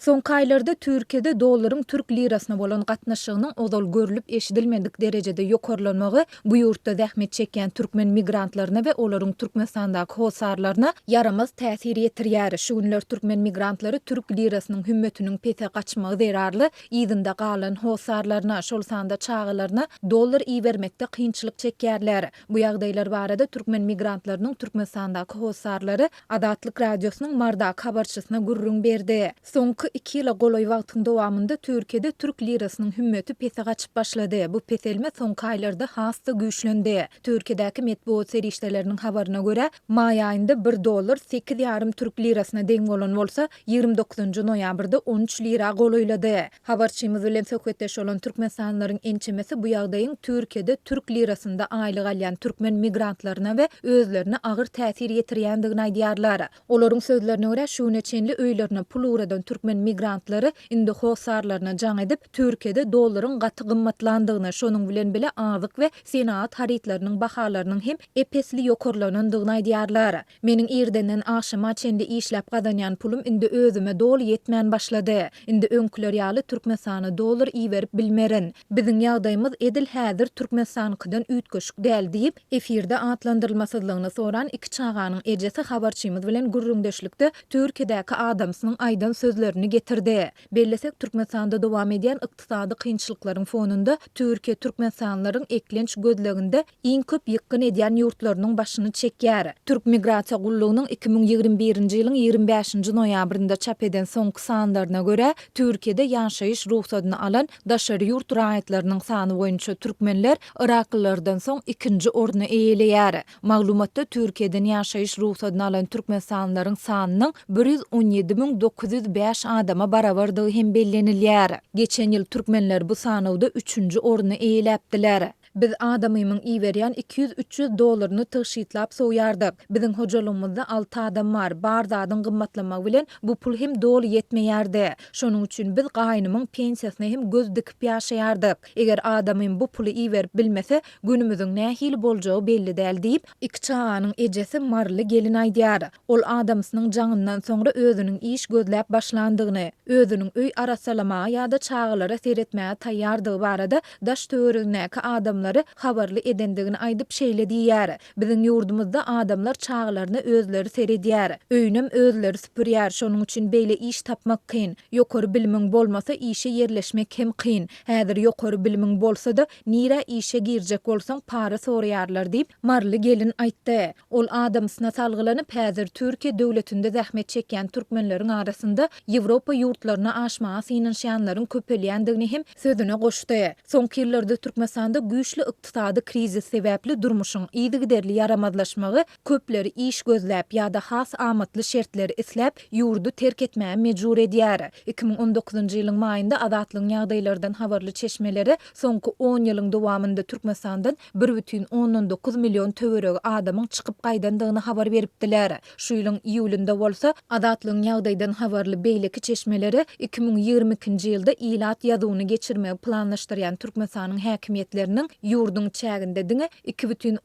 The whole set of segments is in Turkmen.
Soňky aýlarda Türkiýede dollaryň türk lirasyna bolan gatnaşygynyň ozal görlüp-eşidilmedik derejede ýokarlanmagy bu ýurtda zähmet çekýän türkmen migrantlaryna we olaryň Türkmenistandaky hossarlaryna ýaramaz täsir ýetirýär. Şu günler türkmen migrantlary türk lirasynyň hümmetiniň pese gaçmagy zerarly yzynda galan hossarlaryna, şol sanda çagalaryna dollar ibermekde kynçylyk çekýärler. Bu ýagdaýlar barada türkmen migrantlarynyň Türkmenistandaky hossarlary Azatlyk Radiosynyň Mardaky habarçysyna gürrüň berdi. Soňky iki ýyla golaý wagtyň dowamynda Türkiýede türk lirasynyň hümmeti pese gaçyp başlady. Bu peselme soňky aýlarda has-da güýçlendi. Türkiýedäki metbugat serişdeleriniň habaryna görä, maý aýynda bir dollar sekiz ýarym türk lirasyna deň bolan bolsa, 29 noýabrda 13 lira golaýlady. Habarçymyz bilen söhbetdeş bolan türkmenistanlylaryň ençemesi bu ýagdaýyň Türkiýede türk lirasynda aýlyk alýan türkmen migrantlaryna we özlerine agyr täsir ýetirýändigini aýdýarlar. Olaryň sözlerine görä, şu güne çenli öýlerine pul ugradan türkmen migrantlary indi hossarlaryna jaň edip, Türkiýede dollaryň gaty gymmatlandygyny, şonuň bilen bile azyk we senagat harytlarynyň bahalarynyň hem ep-esli ýokarlanandygyny aýdýarlar. Meniň irdenden agşama çenli işläp gazanýan pulum indi özüme doly ýetmän başlady. Indi öňküler ýaly Türkmenistana dollar iberip bilmerin. Biziň ýagdaýymyz edil häzir Türkmenistanyňkydan üýtgeşik däl diýip, efirde atlandyrylmasyzlygyny soran iki çaganyň ejesi habarçymyz bilen gürrüňdeşlikde Türkiýedäki adamsynyň aýdan sözlerini getirdi. Bellesek, Türkmenistanda dowam edýän ykdysady kynçylyklaryň fonunda Türkiýe türkmenistanlylaryň eklenç gözleginde iň köp ýykgyn edýän ýurtlarynyň başyny çekýär. Türk Migrasiýa gullugynyň 2021-nji ýylyň 25-nji noýabrynda çap eden soňky sanlaryna görä, Türkiýede ýaşaýyş rugsadyny alan daşary ýurt raýatlarynyň sany boýunça türkmenler yraklylardan soň ikinji orny eýeleýär. Maglumatda Türkiýeden ýaşaýyş rugsadyny alan türkmenistanlylaryň sanynyň 117 905 adama barabardygy hem bellenilýär. Geçen ýyl türkmenler bu sanawda üçünji orny eýeläpdiler. Biz adamymyň iberýän 200-300 dollaryny tygşytlap sowýardyk. Biziň hojalygymyzda alty adam bar, bar zadyň gymmatlamagy bilen bu pul hem doly ýetmeýärdi. Şonuň üçin biz gaýnymyň pensiýasyna hem göz dikip ýaşaýardyk. Eger adamym bu puly iberip bilmese, günümiziň nähili boljagy belli däl diýip, iki çaganyň ejesi maryly gelin aýdýar. Ol adamsynyň jaňyndan soňra özüniň iş gözläp başlandygyny, özüniň öý arassalamaga ýa-da çagalara seretmäge taýýardygy barada daş-töweregindäki adamlary habarly edendigini aýdyp şeýle diýýär, Biziň ýurdumyzda adamlar çagalaryna özleri seredýär. Öýünem özleri süpürýär. Şonuň üçin beýle iş tapmak kyn. Ýokary bilimiň bolmasa işe ýerleşmek hem kyn. Häzir ýokary bilimiň bolsa-da, nirä işe girjek bolsaň para soraýarlar diýip, maryly gelin aýtdy. Ol adamsyna salgylanyp, häzir Türkiýe döwletinde zähmet çekýän türkmenleriň arasynda Ýewropa ýurtlaryna aşmaga synanyşýanlaryň köpelýändigini hem sözüne goşdy. Soňky ýyllarda Türkmenistanda güýçli ykdysady krizis sebäpli durmuşyň yzygiderli ýaramazlaşmagy köpleri iş gözläp ýa-da has amatly şertleri isläp, ýurdy terk etmäge mejbur edýär. 2019-njy ýylyň maýynda Azatlygyň ýagdaýlardan habarly çeşmeleri soňky on ýylyň dowamynda Türkmenistandan 1,9 million töweregi adamyň çykyp gaýdandygyny habar beripdiler. Şu ýylyň iýulynda bolsa, Azatlygyň ýagdaýdan habarly beýleki çeşmeleri 2022-nji ýylda ilat ýazuwyny geçirmegi planlaşdyrýan Türkmenistanyň häkimiýetleriniň ýurduň çäginde diňe 2,7,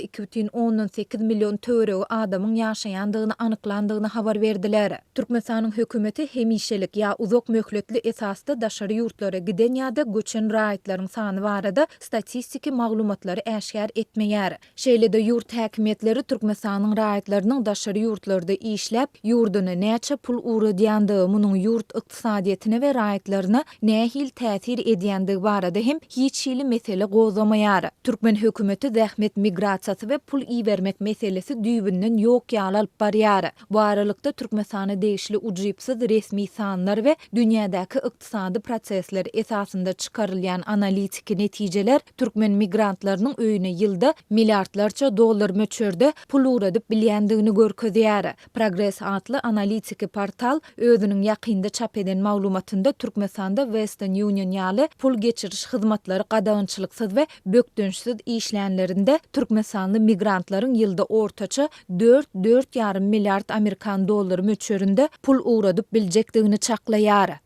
2,8 million töweregi adamyň ýaşaýandygyny anyklandygyny habar berdiler. Türkmenistanyň hökümeti hemişelik ýa uzak möhletli esasda daşary ýurtlara giden ýa-da göçen raýatlaryň sany barada statistiki maglumatlary äşgär etmeýär. Şeýle-de ýurt häkimiýetleri Türkmenistanyň raýatlarynyň daşary ýurtlarda işläp, ýurduna näçe pul ugradýandygy, munuň ýurt ykdysadyýetine we raýatlaryna nähili täsir edýändigi barada hem hiç hili mesele gozgamaýar. Türkmen hökümeti zähmet migrasiýasy we pul ibermek meselesi düýbünden ýok ýaly alyp barýar. Bu aralykda, Türkmenistana degişli ujypsyz resmi sanlar we dünýädäki ykdysady prosesler esasynda çykarylýan analitiki netijeler türkmen migrantlarynyň öýüne ýylda milliardlarça dollar möçberde pul ugradyp bilýändigini görkezýär. Progres atly analitiki portal özüniň ýakynda çap eden maglumatynda Türkmenistanda Western Union ýaly pul geçiriş hyzmatlary gadagançylyksyz we bökdençsiz işlänlerinde türkmenistanly migrantlaryň ýylda ortaça dört, dört ýarym milliard amerikan dollary möçberinde pul ugradyp biljekdigini çaklaýar.